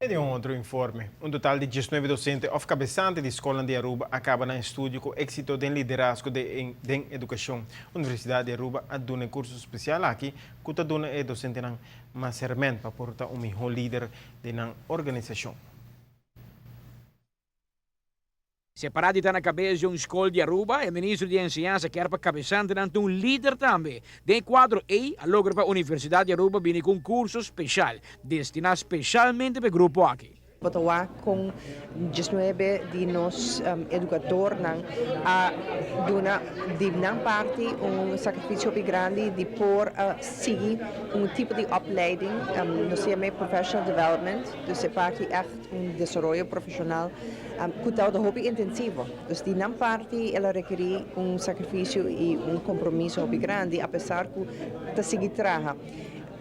Di un otro informe. Un total di 19 docente of cabesante di scol di Aruba a caba nan estudio cu exito den liderazgo den educacion. Universidad di Aruba a duna un curso special aki cu ta duna e docentenan mas herment pa por ta un miho lider den nan organisacion. Separa di ta na cabes di un scol di Aruba, e minister di Enseñansa kier pa cabesantenan ta un lider tambe. Den cuadro ey, a logra pa Universidad di Aruba bini cu un curso special, destina specialmente pa e grupo aki. Bo ta wak con 19 di nos educadornan a duna di nan parti un sacrificio grandi di por sigui un tipo di opleiding, nos ta yama professional development, dus e parti echt un desaroyo profesional cu ta hopi intensivo. Dus di nan parti el a rekeri un sacrificio y un compromiso hopi grandi, apesar cu ta sigui traha.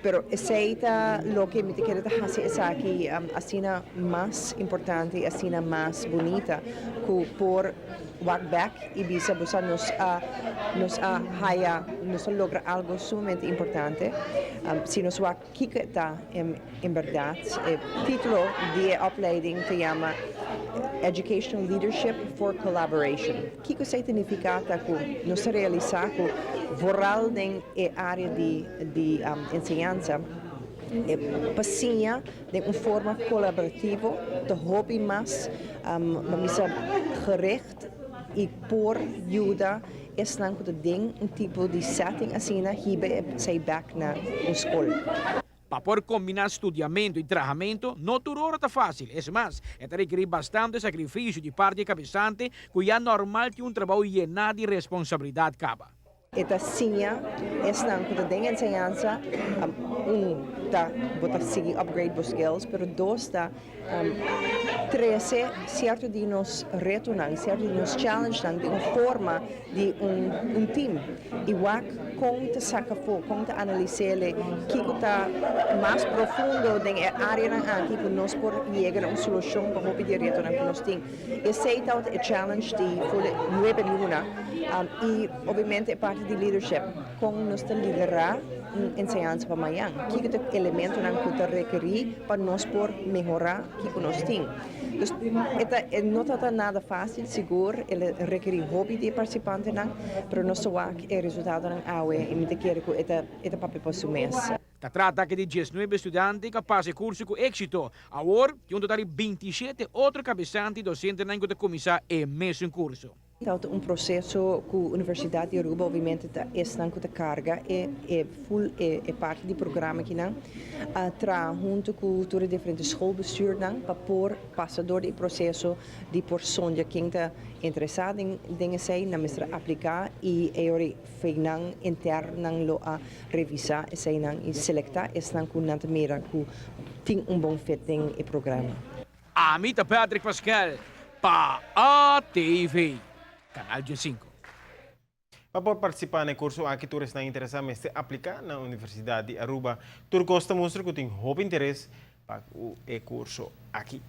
Pero esey ta loke mi ta kere ta haci esaki asina mas importante y asina mas bunita, cu por wak back y bisa bosa nos a haya, nos a logra algo sumamente importante. Si nos wak kiko ta en berdad, e titulo di e opleiding ta yama Educational Leadership for Collaboration. Kiko esey significa ta cu nos a realisa cu vooral den e area di enseñansa, e pa siña den un forma colaborativo ta hopi mas misa gericht y por yuda esnan cu den un tipo di setting asina hiba esey back na un scol. Pa por combina studiamento y trahamento, no tur ora ta facil. Es mas, ta rekeri bastante sacrificio di parti di cabesante, cu ya normal tin un trabou yena di responsabilidad caba. E ta siña esnan cu den enseñansa, un ta bo ta sigui upgrade bo skills, pero dos ta trece cierto di nos retonan, cierto di nos challenge nan di un forma di un team y wak con ta saca fo, con ta analis'e, kiko ta mas profundo den e area nan aki cu nos por yega na un solucion pa hopi di retonan cu nos tin. Esey ta e challenge di full 9 luna y obviamente e parti di leadership, con nos ta lidera un enseñansa pa mañan. Kiko ta elementonan cu ta rekeri pa nos por mehora kiko nos tin. Dus e no ta nada facil, sigur, el a rekeri hopi di participantenan, pero nos ta wak e resultadonan awe y mi ta kere cu e ta papia pa su mes. Ta trata aki di 19 studiante cu a pasa e curso cu exito. Awor, tin un total di 27 otro cabesante y docentenan cu ta cuminsa e mesun curso. Ta un proceso cu Universidad di Aruba obviamente ta esnan cu ta carga e full e parti di programa akinan a traha hunto cu tur e diferente schoolbestuurnan pa por pasa door di proceso di por sondia ken ta interesa den esey, nan mester aplica y e ora nan interno lo a revisa eseynan y selecta esnan cu nan ta mira cu tin un bon fit den e programa. Ami ta Patrick Pascal, pa ATV, Canal 5. Pa por participa na e curso aki, tur esnan interesa mester aplica na Universidad di Aruba. Tur cos ta mustra cu tin hopi interes pa e curso aki.